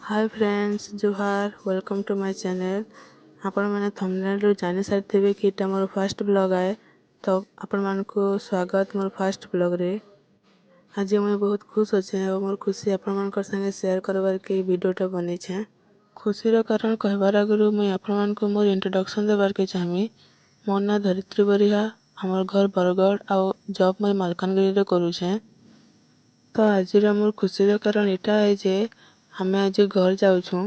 ହାଏ friends, ଜୁହାର, welcome to my channel. ଆପଣମାନେ ଥମ୍ବନେଲ୍ରୁ ଜାଣି ସାରିଥିବେ କି ଏଇଟା ମୋର ଫାର୍ଷ୍ଟ ବ୍ଲଗ୍ ଆଏ। ତ ଆପଣମାନଙ୍କୁ ସ୍ୱାଗତ ମୋର ଫାର୍ଷ୍ଟ ବ୍ଲଗ୍ରେ। ଆଜି ମୁଇଁ ବହୁତ ଖୁସ୍ ଅଛେ ଆଉ ମୋର ଖୁସି ଆପଣମାନଙ୍କର ସାଙ୍ଗେ ସେୟାର କରବାର୍ କେ ଏଇ ଭିଡ଼ିଓଟା ବନେଇଛେଁ। ଖୁସିର କାରଣ କହିବାର ଆଗରୁ ମୁଇଁ ଆପଣମାନଙ୍କୁ ମୋର ଇଣ୍ଟ୍ରୋଡକ୍ସନ୍ ଦେବାର୍କେ ଚାହିଁମି। ମୋର୍ ନାଁ ଧରିତ୍ରୀ ବରିହା, ଆମର୍ ଘର ବରଗଡ଼ ଆଉ ଜବ୍ ମୁଇଁ ମାଲକାନଗିରିରେ କରୁଛେଁ। ତ ଆଜିର ମୋର ଖୁସିର କାରଣ ଏଇଟା ଏ ଯେ ଆମେ ଆଜି ଘର ଯାଉଛୁଁ।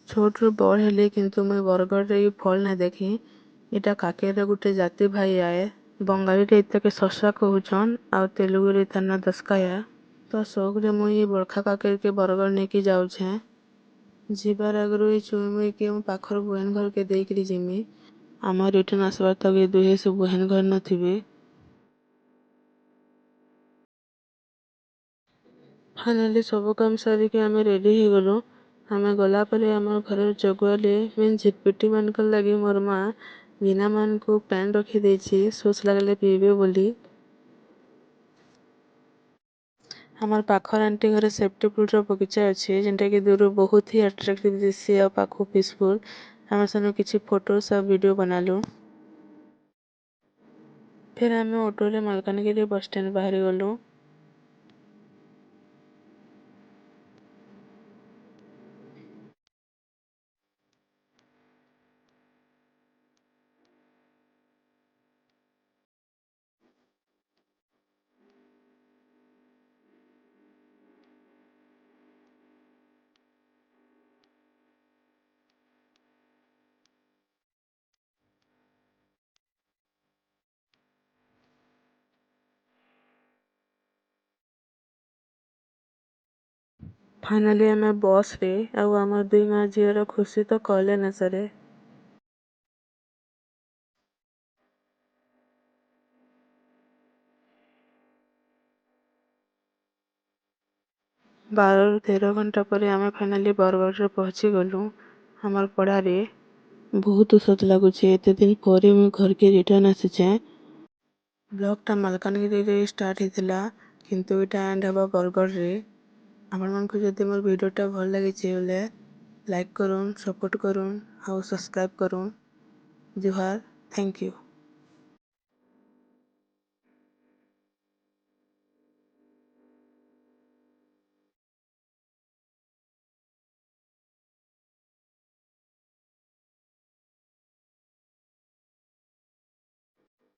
ଛୋଟରୁ ବଡ଼ ହେଲି, କିନ୍ତୁ ମୁଇଁ ବରଗଡ଼ରେ ଇ ଫଲ୍ ନାଇଁ ଦେଖି। ଏଇଟା କାକେର ଗୋଟେ ଜାତି ଭାଇ ଆଏ। ବଙ୍ଗାଳୀରେ ଏତାକେ ଶସା କହୁଛନ୍ ଆଉ ତେଲୁଗୁରେ ତାର୍ ନାଁ ଦସକାୟା। ତ ସଉକରେ ମୁଇଁ ଇ ବଡ଼ଖା କାକେରକେ ବରଗଡ଼ ନେଇକି ଯାଉଛେଁ। ଯିବାର ଆଗରୁ ଏଇ ଚୁଇମୁଇକେ ମୁଁ ପାଖର ବୁହେନ୍ ଘରକେ ଦେଇକିରି ଯିମି। ଆମର ରିଟର୍ନ ଆସବାର୍ ତକ୍ ଏ ଦୁହେଁ ସେ ବୁହେନ୍ ଘର ନଥିବେ। ଫାଇନାଲି ସବୁ କାମ ସାରିକି ଆମେ ରେଡ଼ି ହେଇଗଲୁ। ଆମେ ଗଲା ପରେ ଆମର ଘରର ଜଗୁଆଲି ମିନ୍ସ ଝିଟପିଟି ମାନଙ୍କର ଲାଗି ମୋର୍ ମା ଗିନାମାନଙ୍କୁ ପାଏନ୍ ରଖିଦେଇଛି, ଶୋଷ ଲାଗଲେ ପିଇବେ ବୋଲି। ଆମର୍ ପାଖର ଆଣ୍ଟି ଘରେ ସେଫ୍ଟି ଫୁଲର ବଗିଚା ଅଛି, ଯେନ୍ଟାକି ଦୂରରୁ ବହୁତ ହି ଆଟ୍ରାକ୍ଟିଭ ଦିଶି ଆଉ ପାଖକୁ ପିସଫୁଲ। ଆମେ ସେନୁ କିଛି ଫଟୋସ୍ ଆଉ ଭିଡ଼ିଓ ବନାଲୁ। ଫେର୍ ଆମେ ଅଟୋରେ ମାଲକାନଗିରି ବସ୍ ଷ୍ଟାଣ୍ଡ ବାହାରି ଗଲୁ। ଫାଇନାଲି ଆମେ ବସ୍ରେ ଆଉ ଆମର ଦୁଇ ମା ଝିଅର ଖୁସି ତ କହିଲେ ନ ସରେ। 12ରୁ 13 ଘଣ୍ଟା ପରେ ଆମେ ଫାଇନାଲି ବରଗଡ଼ରେ ପହଞ୍ଚି ଗଲୁ ଆମର୍ ପଡ଼ାରେ। ବହୁତ ଉସତ ଲାଗୁଛେ, ଏତେ ଦିନ ପରେ ମୁଇଁ ଘରକେ ରିଟର୍ନ ଆସିଛେଁ। ବ୍ଲଗ୍ଟା ମାଲକାନଗିରିରେ ଷ୍ଟାର୍ଟ ହେଇଥିଲା, କିନ୍ତୁ ଏଇଟା ଏଣ୍ଡ ହେବ ବରଗଡ଼ରେ। ଆପଣମାନଙ୍କୁ ଯଦି ମୋର ଭିଡ଼ିଓଟା ଭଲ ଲାଗିଛି ବୋଲେ ଲାଇକ୍ କରୁନ୍, ସପୋର୍ଟ କରୁନ୍ ଆଉ ସବସ୍କ୍ରାଇବ୍ କରୁନ୍। ଜୁହାର, thank you.